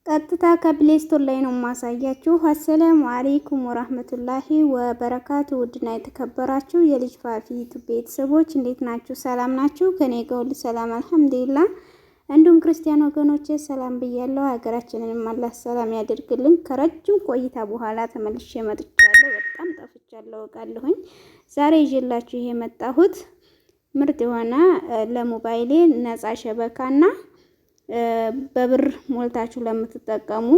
ቀጥታ ከ Play Store ላይ ነው የማሳያችሁ። አሰላሙ አለይኩም ወራህመቱላሂ ወበረካቱ። ውድና የተከበራችሁ የልጅ ፋፊ YouTube ቤተሰቦች እንዴት ናችሁ? ሰላም ናችሁ? ከኔ ጋር ሁሉ ሰላም አልሐምዱሊላህ። እንዲሁም ክርስቲያን ወገኖቼ ሰላም ብያለሁ። ሀገራችንንም አላህ ሰላም ያደርግልን። ከረጅም ቆይታ በኋላ ተመልሼ መጥቻለሁ። በጣም ጠፍቻለሁ እውቃለሁኝ። ዛሬ ይዤላችሁ ይሄ የመጣሁት ምርጥ የሆነ ለሞባይሌ ነፃ شبكة ና በብር ሞልታችሁ ለምትጠቀሙ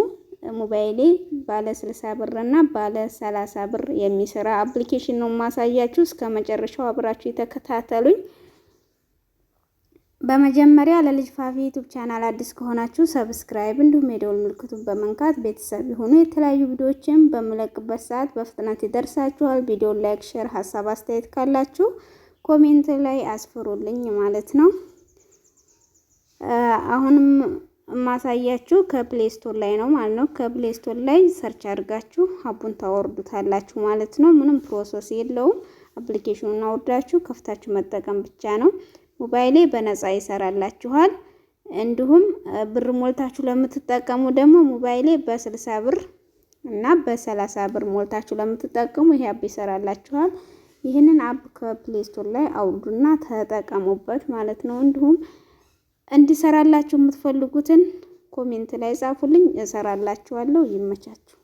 ሞባይሌ ባለ 60 ብር እና ባለ 30 ብር የሚሰራ application ነው የማሳያችሁ። እስከ መጨረሻው አብራችሁ የተከታተሉኝ። በመጀመሪያ ለልጅ ፋፊ YouTube channel አዲስ ከሆናችሁ subscribe እንዲሁም የደወል ምልክቱን በመንካት ቤተሰብ ይሁኑ። የተለያዩ ቪዲዮዎችን በምለቅበት ሰዓት በፍጥነት ይደርሳችኋል። ቪዲዮን like፣ share፣ ሀሳብ አስተያየት ካላችሁ comment ላይ አስፍሩልኝ ማለት ነው። አሁንም የማሳያችሁ ከ Play Store ላይ ነው ማለት ነው። ከ Play Store ላይ search አድርጋችሁ app ኡን ታወርዱታላችሁ ማለት ነው። ምንም process የለውም። Application ኑን አውርዳችሁ ከፍታችሁ መጠቀም ብቻ ነው። ሞባይሌ በነፃ ይሰራላችኋል። እንዲሁም ብር ሞልታችሁ ለምትጠቀሙ ደግሞ ሞባይሌ በ60 ብር እና በ30 ብር ሞልታችሁ ለምትጠቀሙ ይሄ app ይሰራላችኋል። ይህንን app ከ Play Store ላይ አውርዱና ተጠቀሙበት ማለት ነው። እንዲሁም እንዲሰራላችሁ የምትፈልጉትን comment ላይ ጻፉልኝ፣ እሰራላችኋለሁ። ይመቻችሁ።